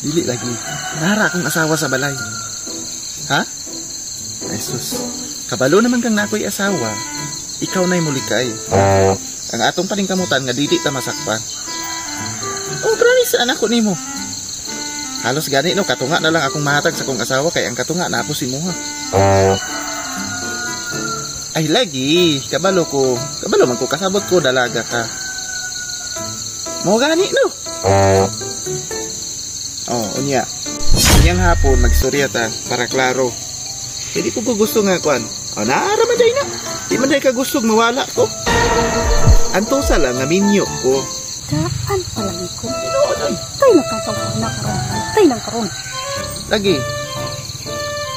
Dili lagi. Nara akong asawa sa balay. Ha? Ay sus. Kabalo naman kang nakoy asawa. Ikaw na'y mulikay. Ang atong paningkamutan nga dili ta masakpan. Oh, promise anak ko nimo. Halos gani no, katunga na lang akong mahatag sa kong asawa kay ang katunga na ako si Muha. Ay lagi, kabalo ko. Kabalo man ko, kasabot ko, dalaga ka. Mo gani no. Oh, unya. Unyang hapon magstorya ta para klaro. Hindi ko gusto nga kwan. Oh, naara man day na. Di man day ka gusto mawala ko. Antosa lang nga minyo ko. Daan palagi ko. Tay nakataw na karon. Tay nang karon. Lagi.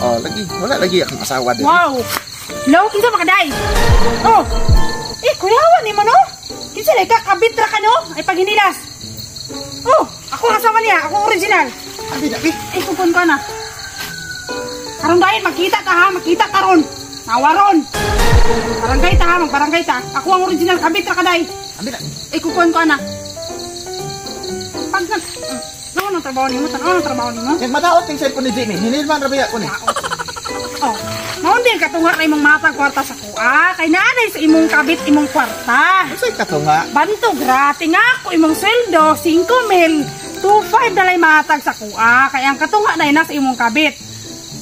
Oh, lagi. Wala lagi akong asawa diri. Wow. Lo, kinsa makaday? Oh. Eh, kuyawan ni mo no? Kinsa lay ka kabit ra ka no? Ay paghinilas. Oh, ako ang asawa niya, ako original. Abi na, bi. Eh, kupon ka na. Karon dahil makita ta ha, makita karon. Nawaron. Barangay ta ha, magbarangay ta. Ako ang original, kabit ra ka day. Abi na. Eh, kupon ka na. Pag nag... Ano ang trabaho nimo? Tanaw ang trabaho nimo? Nagmadaot ning cellphone ni Jimmy. Hinilman ra ba ko ni? Oh, maon din katunga kay imong matag kwarta sa kuha. Kay naanay sa imong kabit imong kwarta. Unsay katunga? Banto grate nga ako imong sweldo 5 mil 25 dalay matag sa kuha. Kay ang katunga na nasa imong kabit.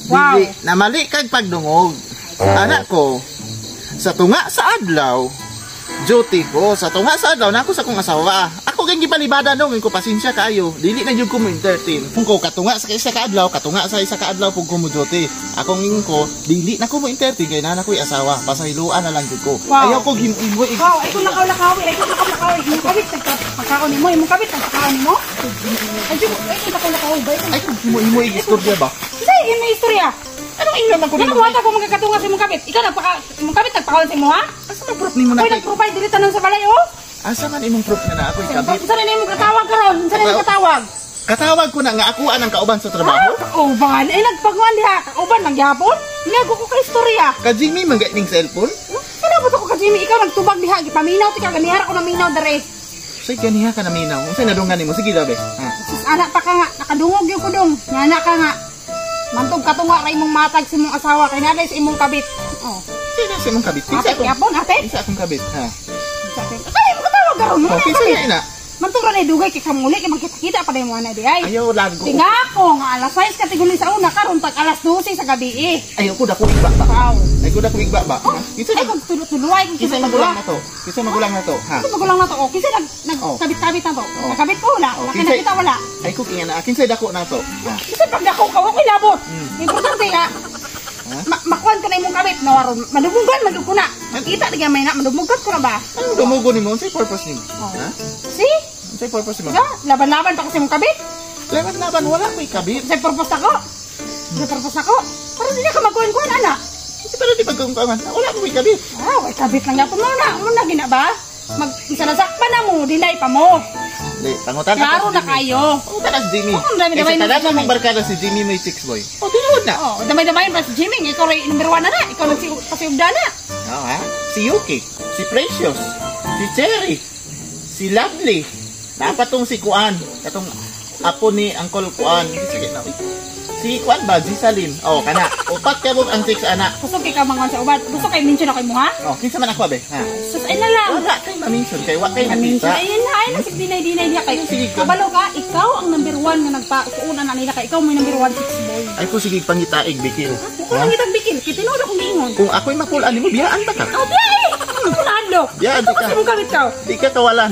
Wow. Dili, namali kag pagdungog. Anak ko, sa tunga sa adlaw, duty ko, sa tunga sa adlaw, nako sa kong asawa. Ako kang gipalibada nung, ko pasensya kayo. Dili na jud ko mo entertain. Kung ko katunga sa isa ka adlaw, katunga sa isa ka adlaw pug ko mo duty. Akong ingon ko, dili na ko mo entertain kay nana ko'y asawa. Pasayloan na lang jud ko. Wow. Ayaw ko himo Wow, ay kung nakaulakawi, ay kung nakaulakawi, imong kabit pagkaon nimo, imong kabit pagkaon nimo. Ay jud, ay kung nakaulakawi ba? Ay kung himo-himo istorya ba? Kasi imo istorya. Anong ingon man ko Ano nimo? mo ko magkakatunga sa imong kabit? Ikaw nagpaka imong kabit nagpakaon sa imo ha? Asa man proof nimo na Ako'y kay? nag-provide diri tanan sa balay oh. Asa man imong proof nga na ako'y kabit? Unsa na imong katawag karon? Unsa na imong katawag? Katawag ko na nga ako ang kauban sa trabaho. Ah, kauban. Ay nagpaguan diha, kauban lang gyapon. Nego ko ka istorya. Ka Jimmy man ning cellphone? Sinabot ako ka Jimmy, ikaw nagtubag diha, gipaminaw ti ka ganihara ko naminaw dere. Say ganiha ka naminaw. Unsay nadunggan nimo? Sige daw be. Ha. Sus anak pa ka nga, nakadungog yung kudong. Ngana ka nga. Mantog katunga ra imong matag sa imong asawa kay naday sa imong kabit. Oh. Sino sa imong kabit? Kinsa Ate akong gyapon ate. kinsa akong kabit? Ha. Ay, mo katawag karon mo. Oh, kinsa na ina? Mantog ra na dugay kay kamuli kay magkita-kita pa mo ana di ay. Ayaw lago. Tingako nga alas 6 katiguli sa una karon tag alas 12 sa gabi eh. Ayaw ko dako igba ba. Wow. Ay ko dako igba ba. Ha? Kinsa Ay kung tulo-tulo ay kung kinsa magulang na to? Kinsa magulang na to? Ha. Kinsa magulang na to? Oh, kinsa nag Oh. nagkabit-kabit na to? Oh. Nakabit ko wala. Oh, Wala kinsa- nakita wala. Ay ko kinga na kinsa dako na to? Ha. Kinsa pagdako ka wa ko'y labot. Importante nga Ha? Makuan ko na imong kabit no aron madumugan man ko na. Makita di gamay na madumugan ko na ba? Anong dumugo nimo? Unsay purpose nimo? Oh. Ha? See? Unsay purpose nimo? Sa laban-laban pa kasi imong kabit. Laban-laban wala ko'y kabit. Sa purpose ako. Sa purpose ako. Para di na ka magkuhan-kuhan ana. Hindi pa di pagkungkangan. Wala ko'y kabit. Ah, way kabit lang gyapon mo na. Mo na gina ba? Mag isa pa na mo, deny pa mo. Di, pangutan Klaro na kayo. Pangutan na si Jimmy. Oo, ang dami-dami Kasi na si tanan Jimmy. mong barkada si Jimmy may chicks boy. Oh, tinuod na. Oh, damay-damay pa si Jimmy. Ikaw rin number 1 na na. Ikaw nagpasiugda na. Oo, ha? Si Yuki, si Precious, si Cherry, si Lovely. Dapat tong si Kuan. Katong apo ni Uncle Kuan. Sige na. Si Kuan ba? Si Salim. Oh, kana. Upat ka ang chicks ana. Gusto kay ka mangon sa uban. Gusto kay mention ako mo ha? Oh, kinsa man ako be? Ha? Sus ay na lang. Wala kay ma-mention kay wa kay Mention nakita. ay na ay na sig dinay-dinay diha kay. Sige ka. Kabalo ka, ikaw ang number 1 nga nagpasuuna na nila kay ikaw mo yung number 1 chicks boy. Ay ko sige pangitaig bikil. Ko lang itang bikil, kay tinuod akong giingon. Kung ako'y mapulaan nimo, biyaan ta ka. Oh, biyahe! Unadlok. Biyaan di ka. Kasi mong kabit ka. Di ka kawalan.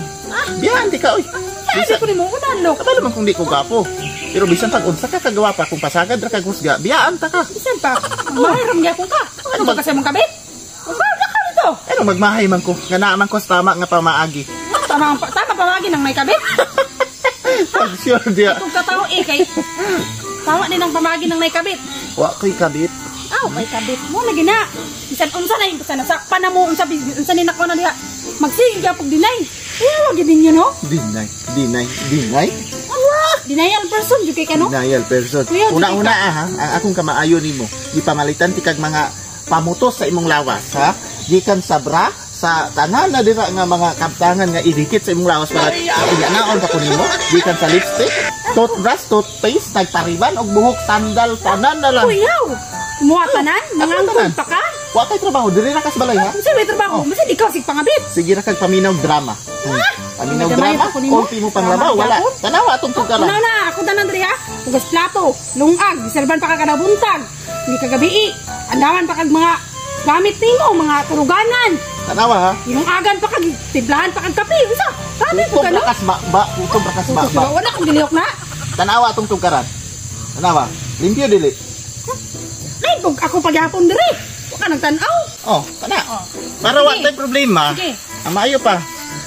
Biyaan di ka oy. Sabi ko nimo unadlok. Kabalo man kung di ko gapo. Pero bisan pag unsa ka kagawa pa kung pasagad ra kag husga, biyaan ta ka. Bisan pa, magmahiram gyapon ka. Ano ba kasi mong kabit? Magbaga ka nito. Ano magmahay man ko, nga naa man ko sa tama nga pamaagi. Tama tama pamagi ng may kabit. Pag sure diya. Kung katao eh kay tama din ang pamagi ng may kabit. Wa ko'y kabit. Aw, may kabit mo lagi na. Bisan unsa na bisan nasakpan na mo unsa unsa ni nako na diha. Magsige gyapon deny. Eh, wag gyud ninyo no. Deny, deny, deny. Denial person jud kay ka no. Denial person. Kuya, Una-una ah, ha, ang akong kamaayo nimo. Gipamalitan ti kag mga pamutos sa imong lawas, ha? Gikan sa bra, sa tanan na dira nga mga kaptangan nga idikit sa imong lawas para naon pa ko nimo. Gikan sa lipstick, Toothbrush, toothpaste, nagpariban og buhok, sandal, tanan na lang. Kuyaw. Kumuha tanan, nangangkon tanan. pa ka. Wa kay trabaho, diri ra kas balay ha. Unsa may trabaho? Oh. Bisan ikaw sig pangabit. Sige ra kag paminaw drama. Paminaw Madamay drama, pa ko nimo. ultimo panglaba, Drama wala. gyapon. Tanawa atong tugaran. Una na, ako tanan diri ha. Hugas plato, lungag, giserban pa ka kada buntag. Hindi ka gabi. Andaman pa kag mga gamit nimo, mga turuganan. Tanawa ha. Ilungagan pa kag tiblahan pa kag kape. Unsa? Grabe po Kutob ka no? ra kas ba, ba, kutob ra kas ba, ba. Wala kang gilihok na. Tanawa atong tugkaran. Tanawa. Limpyo dili. Ay, bug ako pagyapon diri. Wa ka nagtan-aw. Oh, kana. Oh. Para wa Sige. tay problema. Sige. Ang maayo pa.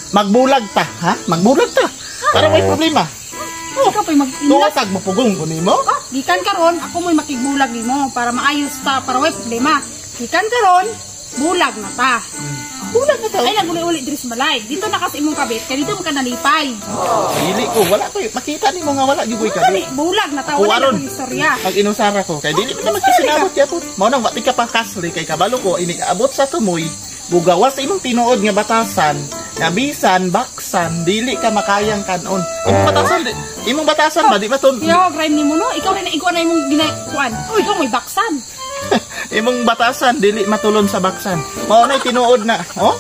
Magbulag ta, ha? Magbulag ta. Para way problema. Oh. Ikaw pa'y mag-inlas. Tuwa kag mapugong ko nimo. Oh, gikan karon ako mo'y makigbulag nimo para maayos ta, para way problema. Gikan karon, bulag na ta. Bulag na ta. Ay naguli-uli diri sa balay. Dito na kasi imong kabit, kay dito mo ka nalipay. Dili ko, wala ko. Makita nimo nga wala gyud ko'y Dali, kabit. bulag na ta, Ako wala na aron. akong istorya. Pag inusara ko, kay dili man naman kasinabot yapon. Mao nang wa ti ka pa kasli kay kabalo ko ini abot sa tumoy, bugawas sa imong tinuod nga batasan, nga bisan baksan dili ka makayang kanon. Imong batasan, imong batasan ba di ba ton? Kaya rhyme nimo no, ikaw na ikaw na imong ginakuan. Uy, ikaw may baksan. Imong batasan dili matulon sa baksan. Mao nay tinuod na, oh?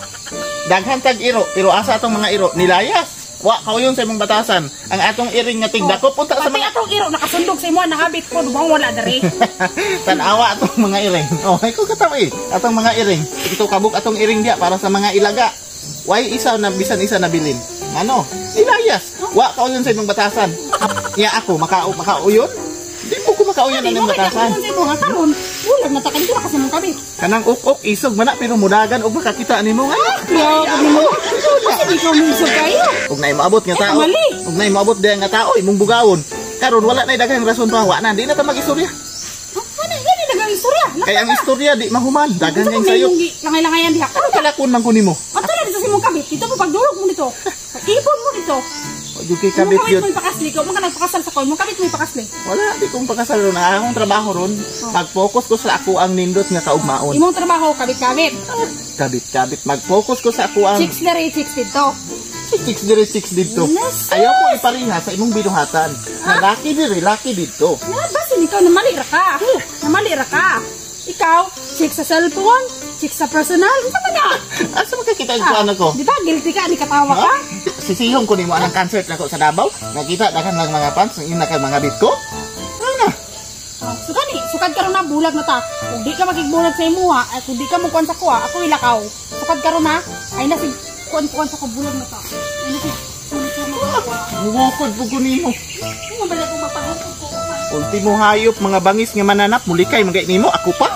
Daghan tag iro, pero asa atong mga iro nilayas. Wa kauyon sa imong batasan. Ang atong iring nga tigdakop punta sa Pati mga atong iro nakasundog sa imo nangabit ko dubang wala diri. Tanawa atong mga iring. Oh, ay ko katawa eh. Atong mga iring. Ito kabuk atong iring diya para sa mga ilaga. Why isa na bisan isa na bilin? Ano? Nilayas. Wa kauyon sa imong batasan. Ya ako makauyon? Di po ko makauyon Dili ang mo imong kay batasan. sa imo nga karon, bulag na ta kay dito na kasi imong kabit. Kanang ok-ok isog man na pero mudagan og makakita nimo nga. Kaya nimo. Kasi di ka umisog kayo. Ug nay moabot nga Eh, tao. mali. Ug nay moabot diha nga tao imong bugawon. Karon wala nay daghang rason pa wa na di na ta mag-istorya. Ano gani dagang istorya? Kay ang istorya di mahuman, daghan kay sayo. Langay-langayan diha. Ano kalakon man ko nimo? Ato na dito sa imong kabit. Dito mo pagdulog mo dito. Ipon mo dito. Wa jud kay Imong kabit kabit yun. mo ipakasli ko. Mga nagpakasal sa ko. Imong kabit mo ipakasli. Wala di kong pakasal ron. Ang akong trabaho ron, mag-focus ko sa ako ang nindot nga kaugmaon. Imong trabaho kabit-kabit. Kabit-kabit mag-focus ko sa ako ang 6 diri, 6 dito. 6 diri 6 dito. Nasus! Ayaw ko ipariha sa imong binuhatan. Na laki diri, laki dito. Na basin ikaw namali ra ka. Namali ra ka. Ikaw, check sa cellphone, check sa personal, unsa man na? Asa makakita ang kuan ako? Di ba guilty ka ni katawa ka? Ha? Sisihong ko nimo anang concert nako sa Davao. Nakita daghan lang mga fans, yun na kay mga bit ko. Ano na? Oh, so gani, sukad karon na bulag na ta. Kung di ka makigbulag sa imuha, ay kung di ka mo kuan sa kuha, ako ilakaw. Sukad karon na, ay na sig kuan-kuan sa ko bulag na ta. Ay na sig sulod-sulod sa kuha. Muwakod po ko nimo. Kung mabalik ko mapahukod ko. Ultimo hayop mga bangis nga mananap mulikay magay nimo ako pa.